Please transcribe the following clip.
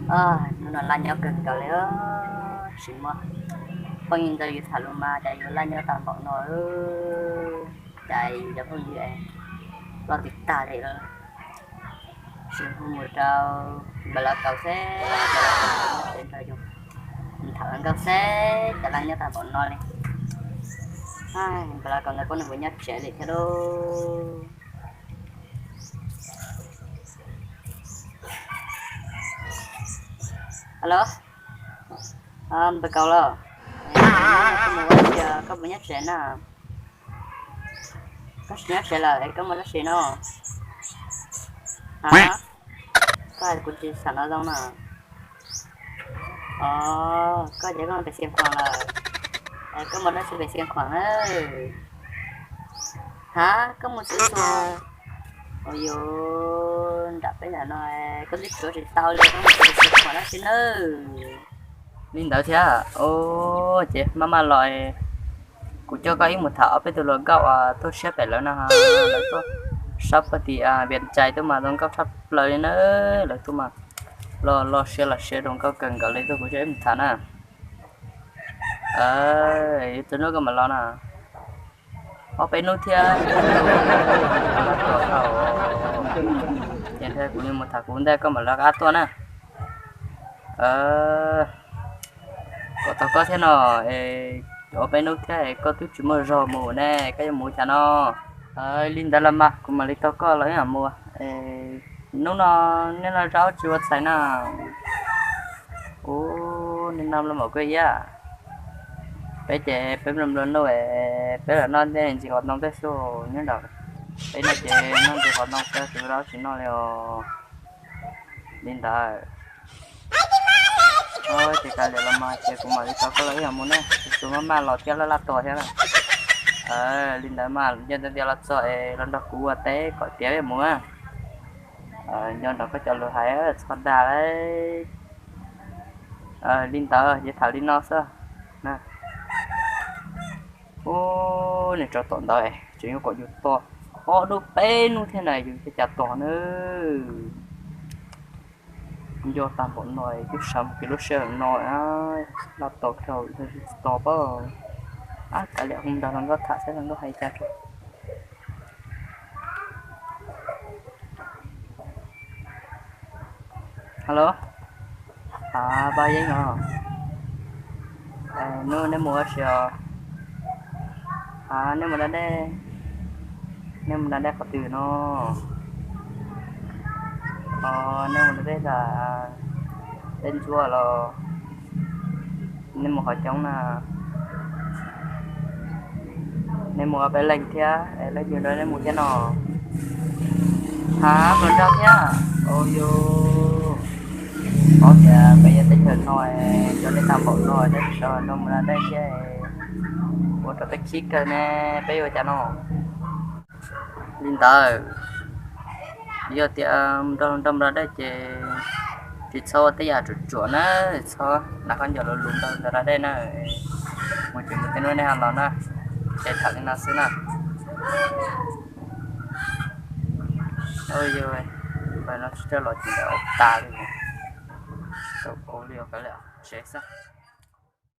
Hnub no laj nyob kawg nkaus li, tsis muaj phooj ywg nrog yus tham lus mas cas yuav laj nyob tag npaum no. Cas cov phooj ywg ploj twb tag li lawm. Tsis hu mus rau npawg Lauj Kaus seb npawg Lauj Kaus nyob tsev nrog yus tham hluas nkauj seb cas laj nyob tag npaum no li. Npawg Lauj Kaus ntawd kuj nws puas nyob tsev li thiab lauj. Alo, npawg Kaus los? Koj mus ua dab tsi, koj puas nyob tsev na? Koj tsis nyob tsev lawm es koj mus dab tsi no? Ha, koj hais kuv tsis xav no zoo na. Os, koj ces koj mus pem Xiav Khuam lawm. Es koj mus dab tsi pem Xiav Khuam na? Ha, koj mus xwb xwb. Ua yus nram peb ntawm no, koj twb tsuav tsis tau li, koj mus pem Xiav Khuam dab tsi na? Li ntawd thiab, o, ces maj maj los, kuv coj koj ib mus tham ob peb tug hluas nkauj uas tuaj siab pem lawv no, lawv tuaj sab pag tim Vias Cais tuaj mas zoo nkauj tshaj plaws li na. Lawv tuaj mas los los siab los siab zoo nkauj kawg nkaus li, tuaj kuv coj ib mus tham na. Yuav txog hnub koj mam los na. Ob peb hnub thiab. Ces nrog kuv mus tham kuv ntej koj mam lawv qab tuaj na. Kom tau koj thiab no, es ob peb hnub thiab koj twb tsis muaj zog mus ne, koj yuav mus cas no? Li ntawd los mas kuv mam li tau koj los ib yam mus. Hnub no nej noj zaub tsis ua txhais na? Ub, nej noj loj npaum koj iab. Peb ces peb nplua nplua nuj, peb lam noj tej ntsis qos ntoo tej xwb nyob nram. Peb no ces noj ntsis qos ntoo xwb, tus dab tsis noj li os. Li ntawd. Ces kav liam los mas ces kuv mam li tau koj los ib yam mus ne, tus maj maj los thiab laj laj tos thiab na. Li ntawd mas nco ntsoov tias los txog es los nrog kuv ua teb kom tiav mus na. Nco nrog koj cov lus hais txhob dag lauj. Li ntawd ces tham li no xwb. Ub, nws tso tom ntawd tseem yuav kom yus tos ob hnub peb hnub thiab na, yus thiaj cas tos na. Nco tag npaum no, twb sawv mus kev lub sij hawm no, laj tos dhau tsis tos pab. Ab, kav liam, hu nrog hluas nkauj tham saib hluas nkauj hais cas tso. Halo, a, Paj Yeeb os, hnub neb mus ua si os? A, neb mus da dej, neb mus da dej qhov twg no? O, neb mus da dej tas dej ntsuab los? Neb mus qhov coob na. Neb mus ob peb leeg thiab, leej twg nrog neb mus thiab no? Ha, mus nrog thiab. Au yus, paub tias peb yog teb chaws no, cov nej tag npaum no, neb sawv nrog mus da dej thiab, ua rau peb khib kawg ne, peb yuav ua cas no? Li ntawd, yog tias nrog nrog mus da dej ces tsis txhob ua tej yam ruam ruam na, txhob hnav khaub ncaws luv luv nrog da dej na. Mus ces mus tej hnub nej ho los na, ces tham li no xwb na. Yog, pab no tsis txawj los ces ntawd tas li, tau li kav liam tsev xwb.